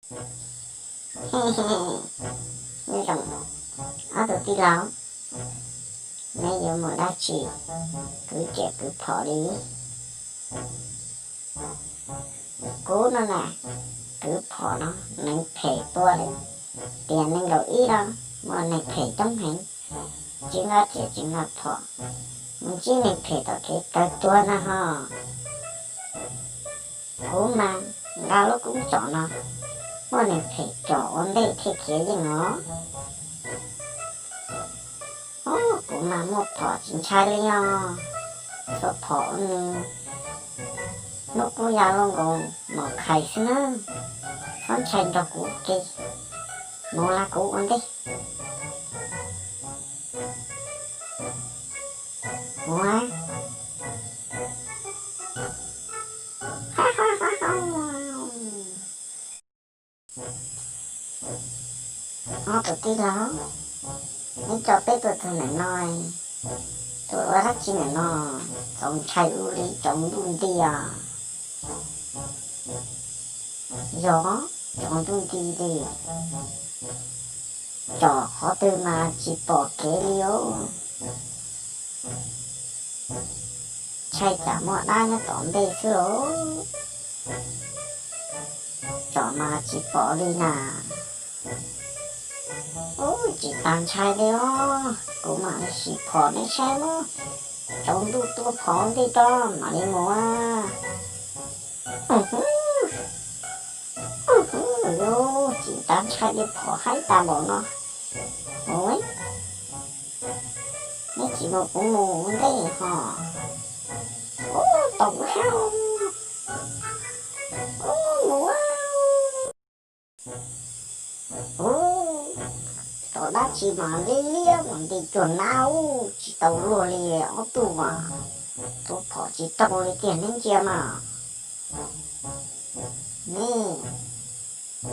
Zoo, ob tug tij laug, neb yuav mus dab tsi kwv riam kwv phom li? Kuv no na, kwv phom no neeg phem tua li, tiam nees nkaum ib no muaj neeg phem coob heev, tsis nqa riam tsis nqa phom mus ntsib neeg phem tom kev kawg tuag na ho. Kuv mas nqa lub koob tsom no, muaj neeg phem tsom ua ntej thiaj khiav yeej os. Kuv mas muaj phom tsis ntshai li os, txhua phom nws hnub qub ya luaj nkaus mos khais xwb na. Txhob ntshai nrog kuv ua ke, mus lawm kuv ua ntej. Mus. Ob tug tij laug, neb coj peb tuaj txog ntawm no, tuaj ua dab tsi ntawm no? Txaus ntshai ua li tsaus ntuj nti os. Yog, tsaus ntuj nti li, tsom qhov twg mas tsis pom kev li os. Ntshai tsam muaj dab nyob tom ntej xwb los, tsom mas tsis pom li na. Ub, tsis tas ntshai li os, kuv mam li sim phom nej saib, tsaus ntuj tua phom ntej tso mam li mus. Ub, tsis tas ntshai li, phom haib tas npaum no. Ub, neb tsis mus kuv mus ua ntej ho. Ub, tau ua, ub, mus. Ub, tsom dab tsi mas liab liab mas nti cuag nab, ub, tsis tau luag li. Ob tug mas tua phom tsis raug li tiag neb ntsia mas. Neb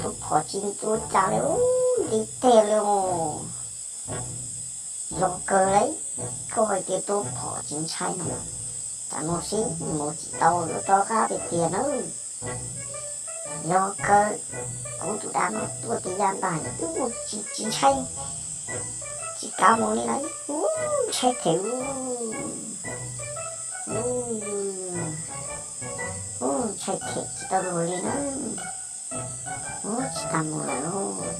tua phom tsis tua cas li, ub, nti tiag li os. Yog kawg li, koj hais tias tua phom tsis ntshai no, tsam no sib mus tsis tau yuav rov qab tiag tiag nawb. Yog kawg, kuv tus dab no tuaj tiag yam ntag, ub, tsis, tsis ntshai, tsis kav mus li lawm, ub, ntshai them, ub, ub, ntshai them tsis tau luag li na. Ub, tsis tas mus lawm lauj.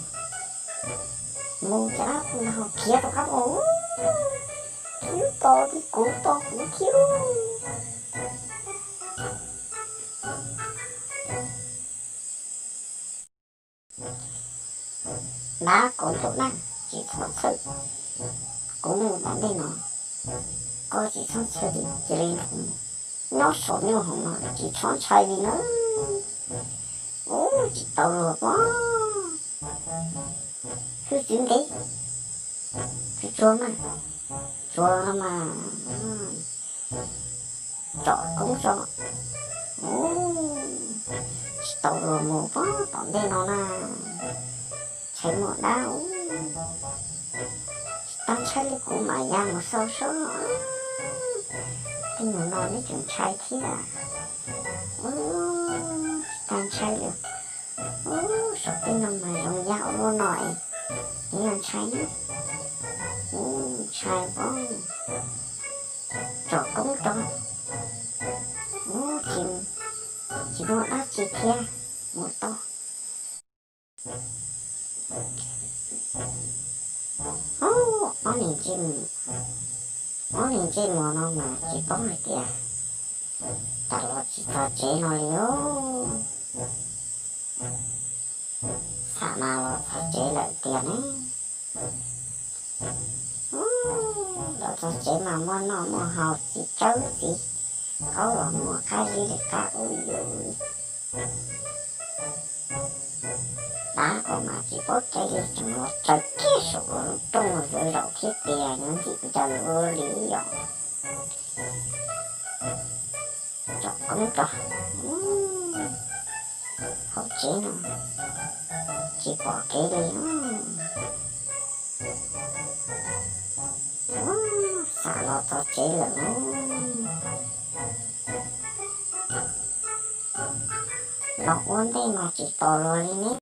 Mus cas dab no ho khiav rov qab mus, khiav tos kuv, tos kuv thiab. Dab, koj ntsuj na, tsis txhob txhawj, kuv mus tom ntej no, koj tsis txhob txhawj li, cia li nyob saum nyuj hoom no tsis txhob ntshai li na. Ub, tsis tau luag pob. Hwj, txwv ntev, tsuag tsuag mas, tsuag mas, tsom koob tso. Ub, tsis tau luag mus pob tom ntej no na. Ntshai muaj dab ub. Tsis tas ntshai li, kuv mam ya mus xauj sob. Tej nus no neb tseem ntshai thiab. Ub, tsis tas ntshai li. Ub, saum tej no mas zoo yam ua luaj no es, neb yuav ntshai na. Ub, ntshai pob. Tsom koob rau. Ub, tsis, tsis muaj dab tsi thiab, mus tau. Ub, ob niag ntsej, ob niag ntsej muag no mas tsis paub hais tias tas los tsis txog tsev no li os. Xam mas los txog tsev lawm tiag ne. Ub, los txog tsev mas muaj noj muaj haus txiv tsawb txiv qaub los muaj qab zib li qab ub yus. Dab ko mas tsis paub tseeb li, tseem los tsaws kiag saum lub rooj zuav zaum thiab tias yuav ntxim ncaws ua li yom. Tsom koob rau hauv tsev no, tsis pom kev li. Ub, xam los txog tsev lawm. Los ua ntej mas tsis pom luag li ne.